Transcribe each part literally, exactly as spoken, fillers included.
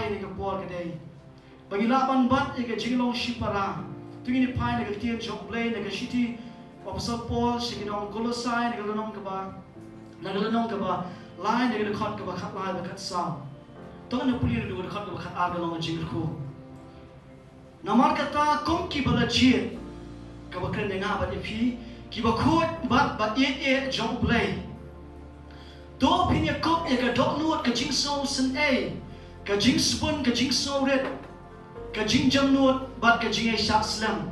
Ka por ka dei ba ngi lah ban bat ïa ka jinglong shipara. To ngin ïa phai na ka ktien jong U Blei na ka shithi u Apostol Paul sha ki nong Kolosai, na ka lynnong kaba, na ka lynnong kaba lai, na ka dkhot kaba khatlai bad khatsaw. To ngin ïa pule na ka dkhot kaba khatar, ka long ka jingkyrkhu. Namar kata, kum ki ba la jied, kaba kren ïa nga bad ïa phi, ki bakhuid bad ba ïeit jong U Blei, to phin ïa kup ïa ka dohnud ka jingsngewsynei, ka jingsbun, ka jingsngewrit, ka jingjemnud bad ka jingïaishah slem,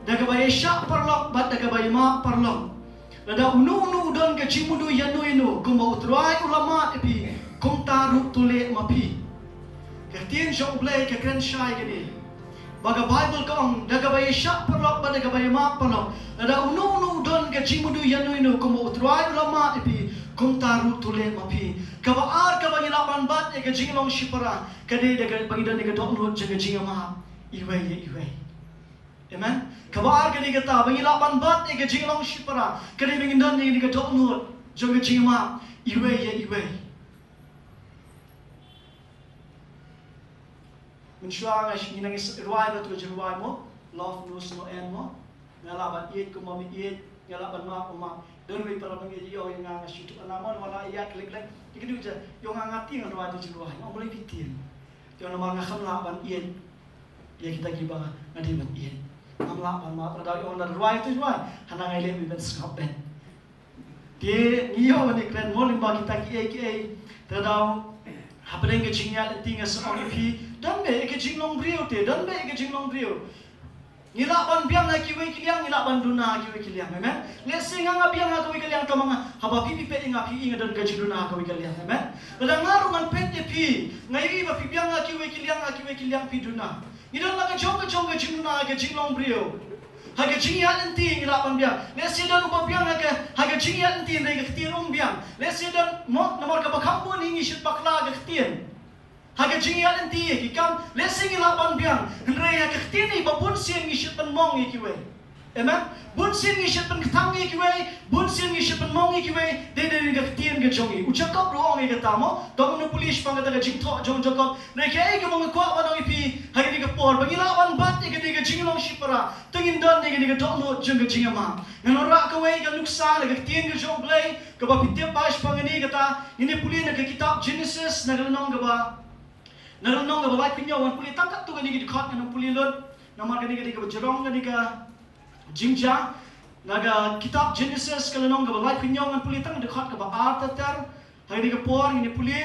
da kaba ïaishah paralok bad da kaba ïamap paralok. Lada uno uno u don ka jingmudui ïano ïano, kumba U Trai u la mad ïa phi, kumta ruh to leh ma phi. Ka ktien jong U Blei ka kren shai kane, ba ka Baibl ka ong, da kaba ïaishah paralok bad da kaba ïamap paralok. Lada uno uno u don ka jingmudui ïano ïano, kumba U Trai u la mad ïa phi, kumta ruh to leh ma phi. Kaba ar kaba ngi lah ban bat ïa ka jinglong shipara ka dei da kaba ngi don ïa ka dohnud jong ka jingïamap iwei ïa iwei. Amen. Kaba ar ka dei kata, ba ngi lah ban bat ïa ka jinglong shipara ka dei ba ngin don ïa ka dohnud jong ka jingïamap iwei ïa iwei. Mynshuwa nga shi ngi nang rwai ba tu ka jingrwai mo, love knows no end mo. Nga lah ban ïeit kumba me ïeit, nga lah ban map kumba me map. Don wei para bangeit ïa nga, nga shu tu ana mo, wala ïa klik lek. Ïa kadu ja, ïa nga nga tieng rwai tu jingrwai. Nga ong Blei phi tieng. Te namar nga kham lah ban ïeit ïa kita kiba nga dei ban ïeit. Ngam lah ban map, lada ïa nga rwai tu rwai, hana ngai leh ban sngap ben. Te ngi ïoh ban ïakren mo lyngba kita kiei kiei. Te daw hapdeng ka jingïaid lynti nga sa ong ïa phi, don beit ïa ka jinglong briew te, don beit ïa ka jinglong briew. Ngi lah ban biang ha kiwei ki liang, ngi lah ban duna ha kiwei ki liang. Amen. Lehse nga nga biang ha kawei ka liang, tangba nga, haba phi phi peit ïa nga phi i nga don ka jingduna ha kawei ka liang. Amen. Lada nga ruh ngan peit ïa phi, nga ïohi ba phi biang ha kiwei ki liang, ha kiwei ki liang phi duna. Ngi don la ka jong ka jong ka jingduna ha ka jinglong briew. Ha ka jingïaid lynti ngi lah ban biang. Lehse don uba biang ha ka, ha ka jingïaid lynti hynrei ka ktien um biang. Lehse don mo, namar kaba kham bun hi ngi shait bakla ha ka ktien. Ha ka jingïaid lynti, ïa ki kam, lehse ngi lah ban biang. Hynrei ha ka ktien hi ba bun sien ngi shait pynmong ïa kiwei. Amen. Bun sien ngi shait pynkthang ïa kiwei, bun sien ngi shait pynmong ïa kiwei, dei dei ka ktien ka jong ngi. U Jakob ruh u ong ïa kata mo, to ngin pule shaphang kata ka jingthoh jong u Jakob. Hynrei kaei kaba nga kwah ban ong ïa phi ha kane ka por, ba ngi lah ban bat ïa kane ka jinglong shipara, to ngin don ïa kane ka dohnud jong ka jingïamap. Ngan wanrah kawei ka nuksa na ka ktien ka jong U Blei, kaba phi tip ba shaphang kane kata, ngin ïa pule na ka kitab Genesis, na ka lynnong kaba, na ka lynnong kaba laiphew hynñiew, ngan pule tang katto katne ki dkhot, ngan ym pule lut, namar kane ka dei kaba jrong kane ka jingjia. Na ka kitab Genesis ka lynnong kaba laiphew hynñiew, ngan pule tang dkhot kaba ar ter ter. Ha kane ka por ngin ïa pule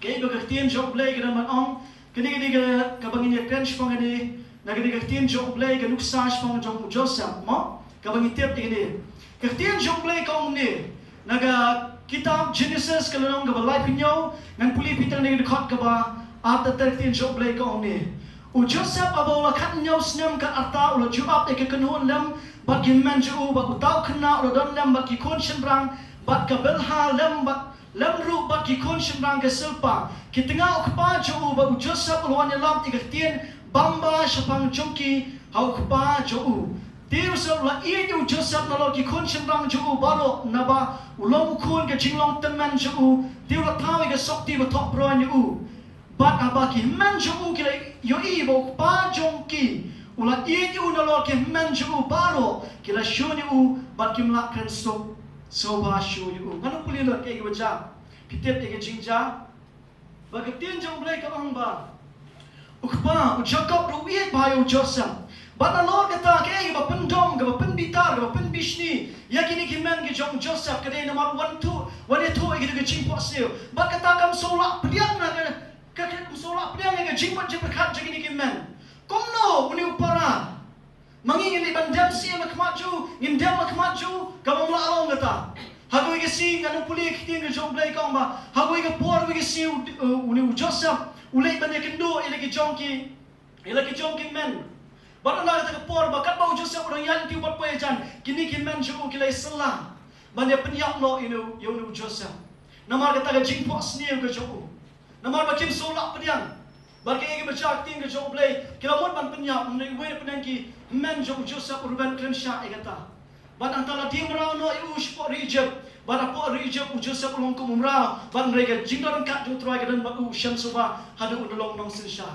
kaei ba ka ktien jong U Blei ka don ban ong. Kane ka dei ka, kaba ngin ïakren shaphang kane, na ka dei ka ktien jong U Blei, ka nuksa shaphang jong u Joseph mo, kaba ngi tip ïa kane. Ka ktien jong U Blei ka ong kumne, na ka kitab Genesis ka lynnong kaba laiphew hynñiew, ngan pule ïa phi tang na ka dkhot kaba ar ter ter. Ka ktien jong U Blei ka ong kumne: U Joseph haba u la khathynñiew snem kat arta u la ju ap ïa ka kynhun lem bad ki hynmen jong u, bad uta u khynnah u la don lem bad ki khun shynrang bad ka Bilhah lem bad lem ruh bad ki khun shynrang ka Silpah, ki tnga u kpa jong u. Bad u Joseph u la wan ïalap ïa ka ktien bam bha shaphang jong ki ha u kpa jong u. Te u Joseph u la ïeit ïa u Joseph nalor ki khun shynrang jong u baroh, naba u long u khun ka jinglong tymmen jong u. Te u la thaw ïa ka sopti ba thoh broin ïa u. Bad haba ki hynmen jong u ki la ïohi ba u kpa jong ki u la ïeit ïa u nalor ki hynmen jong u baroh, ki la shun ïa u bad kim lah kren suk sngewbha shuh ïa u. Ngan ym pule lut kaei kaba jia. Phi tip ïa ka jingjia. Ba ka ktien jong U Blei ka ong ba u kpa, u Jakob ruh u ïeit bha ïa u Joseph. Bad nalor kata kaei kaba pyndom, kaba pynbitar, kaba pynbishni ïa kine ki hynmen ki jong u Joseph ka dei namar u wan thuh, wan ïathuh ïa kine ki jingphohsniew. Bad kata kam shu lah pdiang na ka, ka, kam shu lah pdiang ïa ka jingmut jingpyrkhat jong kine ki hynmen. Kumno une u para? Ma ngi ngin ïa ban dem sih ha khmat jong u, ngin dem ha khmat jong u, kaba ym lah long kata. Ha kawei ka sngi, ngan ym pule, ka ktien ka jong U Blei ka ong ba ha kawei ka por, kawei ka sngi u, u, une u Joseph u leit ban ïakynduh ïa la ki jong ki, ïa la ki jong ki hynmen. Bad ynda kata ka por ba katba u Joseph u dang ïaid lynti u pat poi hajan, kine ki hynmen jong u ki la ïasylla ban ïa pynïap noh ïa une u, ïa une u Joseph. Namar kata ka jingphohsniew ka jong u. Namar ba kim shu lah pdiang. Bad kaei kaba jia, ka ktien ka jong U Blei, ki la mut ban pynïap, hynrei uwei na pdeng ki hynmen jong u Joseph u Reuben u kren shah ïa kata. Bad hangta la die mraw noh ïa u shapoh ri Egypt. Bad hapoh ri Ijipt u Joseph u long kum u mraw, bad hynrei ka jingdon ryngkat jong u Trai ka don bad u, u shem sngewbha haduh u da long nongsynshar.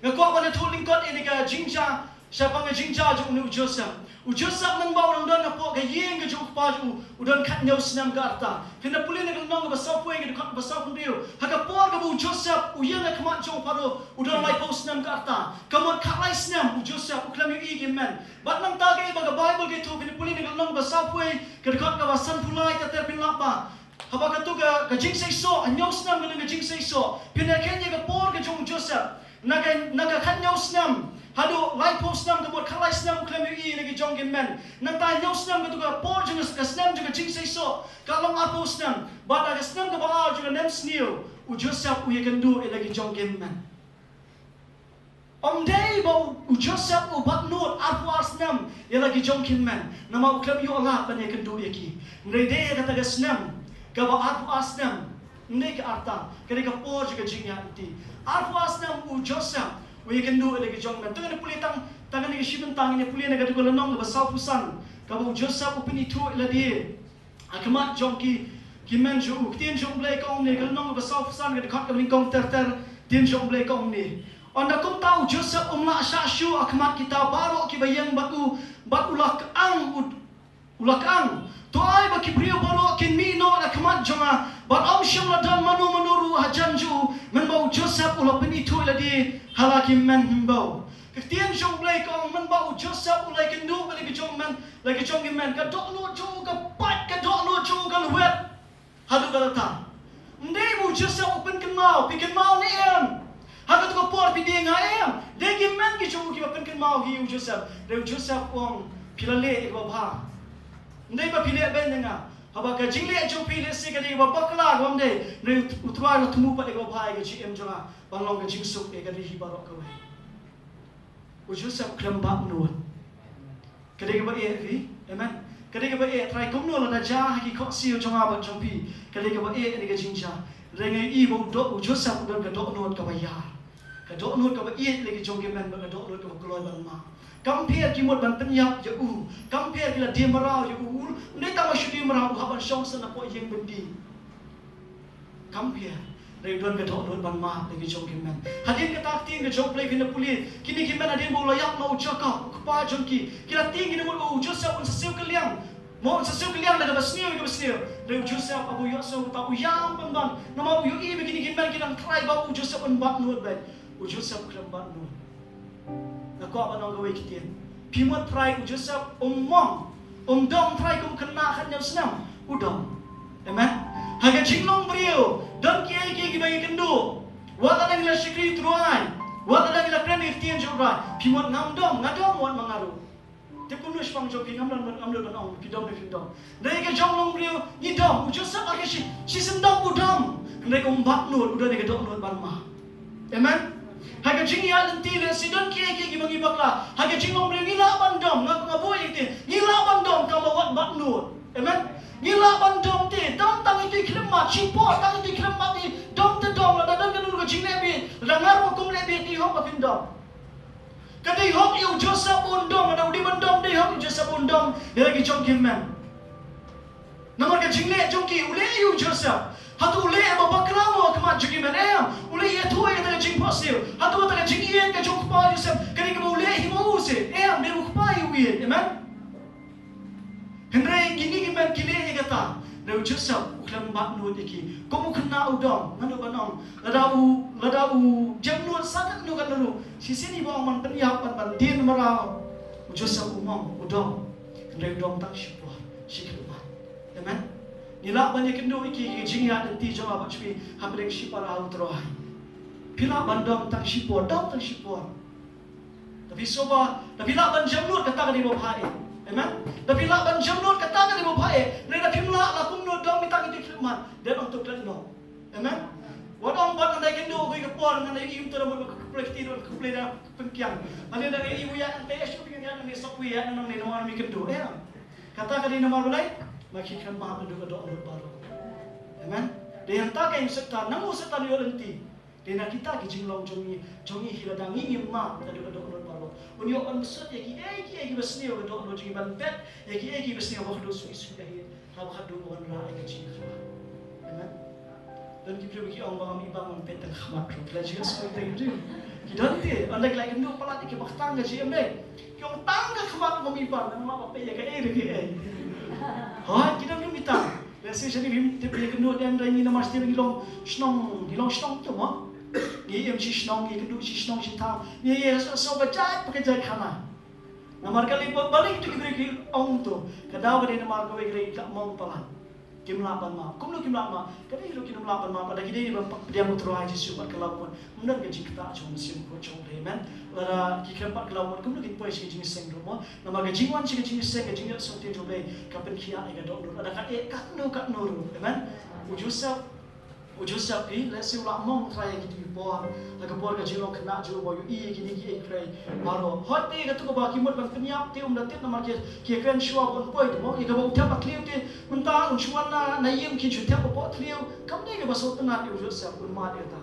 Nga kwah ban ïathuh lyngkot ïa kane ka jingjia, shaphang ka jingjia jong une u Joseph. U Joseph mynba u dang don hapoh ka ïing ka jong u kpa jong u, u don khathynñiew snem ka rta. Phin da pule na ka lynnong kaba sawphew wei, ka dkhot kaba sawphew hynriew. Ha ka por kaba u Joseph u ïeng ha khmat jong u Pharaoh, u don laiphew snem ka rta. Ka mut khatlai snem u Joseph u khlem ïohi ki hynmen. Bad nangta kaei ba ka Baibl ka ïathuh, phin da pule na ka lynnong kaba sawphew wei, ka dkhot kaba sanphew lai, ter ter, phin lap ba haba katto ka, ka jingseisoh, hynñiew snem ka don ka jingseisoh. Phin da kheiñ ïa ka por ka jong u Joseph. Na ka, na ka khathynñiew snem haduh laiphew snem, ka mut khatlai snem u khlem ïohi ïa la ki jong ki hynmen. Nangta hynñiew snem, katto ka por jong ka snem jong ka jingseisoh, ka long arphew snem. Bad ha ka snem kaba ar jong ka nemsniew, u Joseph u ïakynduh ïa la ki jong ki hynmen. Ym dei ba u, u Joseph u bat nud arphew ar snem ïa la ki jong ki hynmen, namar u khlem ïoh lad ban ïakynduh ïa ki. Hynrei dei ha kata ka snem kaba arphew ar snem, ym dei ka rta, ka dei ka por jong ka jingïaid lynti. Arphew ar snem u Joseph u ïakynduh ïa la ki jong ki hynmen. To ngin ïa pule tang, tang kane ka shi bynta, ngin ïa pule na katto ka lynnong kaba sawphew san, kaba u Joseph u pynithuh ïa lade ha khmat jong ki, ki hynmen jong u. Ka ktien jong U Blei ka ong kumne, ka lynnong kaba sawphew san, ka dkhot kaba nyngkong ter ter, ka ktien jong U Blei ka ong kumne: Ynda kumta u Joseph um lah shah shuh ha khmat kita baroh kiba ïeng bad u, bad u la kang, u, u la kang: To ai ba ki briew baroh kin mih noh na khmat jong nga. Bad ym shym la don mano mano ruh hajan jong u, mynba u Joseph u la pynithuh ïa lade ha la ki hynmen hynbew. Ka ktien jong U Blei ka ong, mynba u Joseph u la ïakynduh bad la ki jong hynmen, la ki jong ki hynmen, ka dohnud jong u ka pait, ka dohnud jong u ka lwet haduh katta. Ym dei ba u Joseph u pynkynmaw, phi kynmaw ne em? Ha kato ka por phi die nga em? Dei ki hynmen ki jong u kiba pynkynmaw hi ïa u Joseph. Dei u Joseph u ong, phi la leh ïa kaba bha. Ym dei ba phi leh beiñ ïa nga. Haba ka jingleh jong phi lehse ka dei kaba bakla, kaba ym dei, hynrei u Trai u la thmu pat ïa kaba bha ïa ka jingim jong nga, ban long ka jingsuk ïa ka ri hi baroh kawei. U Joseph u khlem bat nud. Ka dei kaba eh, phi. Amen. Ka dei kaba eh, trai, kumno lada jia ha ki khohsiew jong nga bad jong phi. Ka dei kaba eh ïa ka jingjia. Hynrei nga ïohi ba u doh, u Joseph u don ka dohnud kaba ïar. Ka dohnud kaba ïeit ïa la ki jong ki hynmen bad ka dohnud kaba kloi ban map. Kam pher ki mut ban pynïap ïa u. Kam pher ki la die mraw ïa u. Ym dei tang ba shu die mraw, u hap ban shong shen hapoh ïing byndi. Kam pher, hynrei u don ka dohnud ban map ïa la ki jong ki hynmen. Hadien kata ka ktien ka jong U Blei, phin da pule, kine ki hynmen hadien ba u la ïap noh u Jakob, u kpa jong ki, ki la tieng, ki da mut ba u Joseph un sa siew kylliang. Mo, un sa siew kylliang da kaba sniew ïa kaba sniew. Hynrei u Joseph haba u ïohsngew kata u ïam pynban. Namar u ïohi ba kine ki hynmen ki dang try ba u Joseph un bat nud beit. U Joseph u khlem bat nud. Nga kwah ban ong kawei ka ktien. Phi mut trai u Joseph um mong, um dom trai kum u khynnah khathynñiew snem? U dom. Amen. Ha ka jinglong briew don kiei kiei kiba ngi kynduh. Wat la dang ngi la shakri Trai, wat la dang ngi la kren ïa ka ktien jong U Trai, phi mut ngam dom? Nga dom wat ma nga ruh. Te kumno shaphang jong phi? Ngam don, ngam don ban ong phi dom ne phim dom. Hynrei ka jinglong briew ngi dom. U Joseph ha ka shi, shisyndon u dom. Hynrei um bat nud, u don ïa ka dohnud ban map. Amen. Ha ka jingïaid lynti lehse don kiei kiei kiba ngi bakla. Ha ka jinglong briew ngi lah ban dom, nga, nga buh ïa ka ktien, ngi lah ban dom tang ba wat bat nud. Amen. Ngi lah ban dom te, dom tang ïa ki khyllipmat, shipor tang ïa ki khyllipmat, ngi dom te dom, lada don kano kano ka jingleh bieit, lada nga ruh kum leh bieit, dei hok ba phin dom. Ka dei hok ïa u Joseph ba un dom, lada u dei ban dom, dei hok ïa u Joseph ba un dom ïa la ki jong ki hynmen. Namar ka jingleh jong ki, u leh ïa u Joseph. Hato u leh ba bakla mo ha khmat jong ki hynmen? Em. U leh ïathuh ïa kata ka jingphohsniew. Hato kata ka jingïeit ka jong u kpa Joseph ka dei kaba u leh hi ma u seh? Em, dei u kpa hi u ïeit. Amen. Hynrei kine ki hynmen ki leh ïa kata. Hynrei u Joseph u khlem bat nud ïa ki. Kum u khynnah u dom, nga duh ban ong, lada u, lada u jem nud sa katno katno ruh, shisien hi ba ong ban pynïap, ban, ban dien mraw, u Joseph u mong, u dom. Hynrei u dom tang shipor, shi khyllipmat. Amen. Ngi lah ban ïakynduh ïa ki, ki jingïaid lynti jong nga bad jong phi hapdeng shipara u Trai. Phi lah ban dom tang shipor, dom tang shipor. Da phi sngewbha, da phi lah ban jem nud, kata ka dei ba bha eh. Amen. Da phi lah ban jem nud, kata ka dei ba bha eh. Hynrei da phim lah, la kumno dom, mynta ngi dei khyllipmat, dei ban tuk klet noh. Amen. Wat ong ban ngan dei kynduh kawei ka por, ngan dei im, to da mut ka khublei kti, ka khublei da pynkiang. Hynrei da ngi im ïa ngan dei shu pynkiang, ngan dei sok wi ïa ngan dei namar ngi kynduh. Em. Kata ka dei namar balei? Ma ki khlem map naduh ka dohnud baroh. Amen. Dei hangta ka ïing Soitan, nang u Soitan u ïoh lynti. Dei na kita ki jinglong jong ngi, jong ngi hi, lada ngi ngim map naduh ka dohnud baroh, un ïoh ban bsut ïa kiei kiei kiba sniew ka dohnud jong ngi, ban bet ïa kiei kiba sniew ba khuid suki suki ka hi. Haba ka duh ban rah ïa ka jingkhmat. Amen. Don ki briew ki ong ba ngam i bang, ngam peit tang khmat ruh. Ki la jied sngewthuh ki briew. Ki don te, ynda ki la ïakynduh palat ïa kiba khtang ka jingim de. Ki ong tang ka khmat ngam i bang, namar ba peit ïa kaei re kaei. Hooid, ki don ruh mynta. Lehse shane phim tip ïakynduh dang dei ngi namar shisien ngi long shnong, ngi long shnong to mo. Ngi im shi shnong, ngi ïakynduh shi shnong shi thaw. Ngi ïa sngewbha jait bad ka jait khana. Namar kali ba, balei kito ki briew ki ong to? Ka daw ka dei namar kawei ka dei ka mong palat. Kim lah ban map. Kumno kim lah map? Ka dei ruh kim lah ban map. Lada ki dei ban pdiang U Trai Jisu bad ka lawmut, ym don ka jingktah jong U Mynsiem Bakhuid jong U Blei, amen. Lada ki khlem pat ka lawmut, kumno kin poi sha ka jingïaseng ruh mo? Namar ka jingwan sha ka jingïaseng, ka jingïaseng jong U Blei ka pynkhiah ïa ka dohnud. Lada ka eh katno katno ruh, amen. U Joseph U Joseph phi, lehse u la mong U Trai ha kito ki por, ha ka por ka jinglong khynnah jong u ba u ïohi ïa kine kiei kiei baroh. Hooid te kato kaba ki mut ban pynïap te um da tip namar ki, ki ïakren shuwa ba un poi te mo, ïa kaba u thep ha thliew te mynta un shu wan na, na ïing kin shu thep hapoh thliew. Kam dei kaba sngewtynnat ïa u Joseph, un mad ïa kata.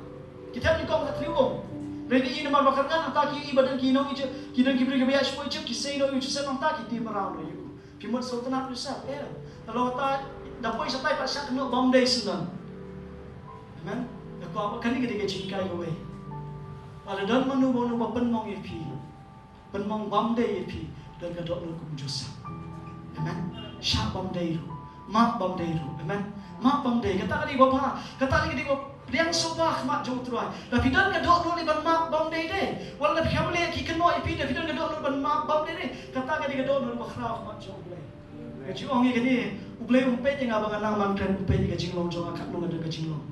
Ki thep nyngkong ha thliew um. Hynrei ïa i namar ba ka rngan hangta ki ïohi ba don ki nong i je, ki don ki briew kiba ïaid shapoh Ijipt, ki sei noh ïa u Joseph hangta, ki tih mraw noh ïa u. Phi mut sngewtynnat ïa u Joseph, eh, da long hangta, da poi shatai pat shah kynnoh bam dei syndon. Amen. Nga kwah ba kane ka dei ka jinghikai kawei. Lada don mano mano ba pynmong ïa phi, pynmong bam dei ïa phi, don ka dohnud kum u Joseph. Amen. Shah bam dei ruh, map bam dei ruh. Amen. Map bam dei, kata ka dei ba bha, kata ka dei ba pdiang sngewbha ha khmat jong U Trai. Lada phi don ka dohnud ban map bam dei de, wat la phi khlem leh ki kynnoh ïa phi, lada phi don ka dohnud ban map bam dei de, kata ka dei ka dohnud ba khraw ha khmat jong U Blei. Nga ju ong ïa kane, U Blei um peit ïa nga ba nga nang ban kren, u peit ïa ka jinglong jong nga katno nga don ka jinglong.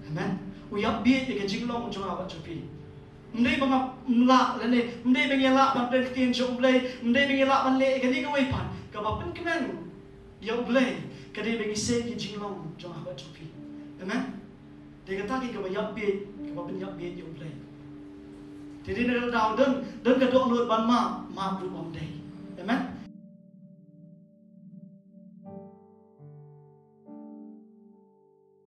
Amen. U ïa bieit ïa ka jinglong jong nga bad jong phi. Ym dei ba ngam lah lane ym dei ba ngi lah ban kren ktien jong U Blei, ym dei ba ngi lah ban leh ïa kane kawei pat. Kaba pynkmen ïa U Blei ka dei ba ngi sei ïa ka jinglong jong nga bad jong phi. Amen. Te kata ka dei kaba ïa bieit, kaba pynïa bieit ïa U Blei. Te dei na ka daw don, don ka dohnud ban map, map ruh bam dei.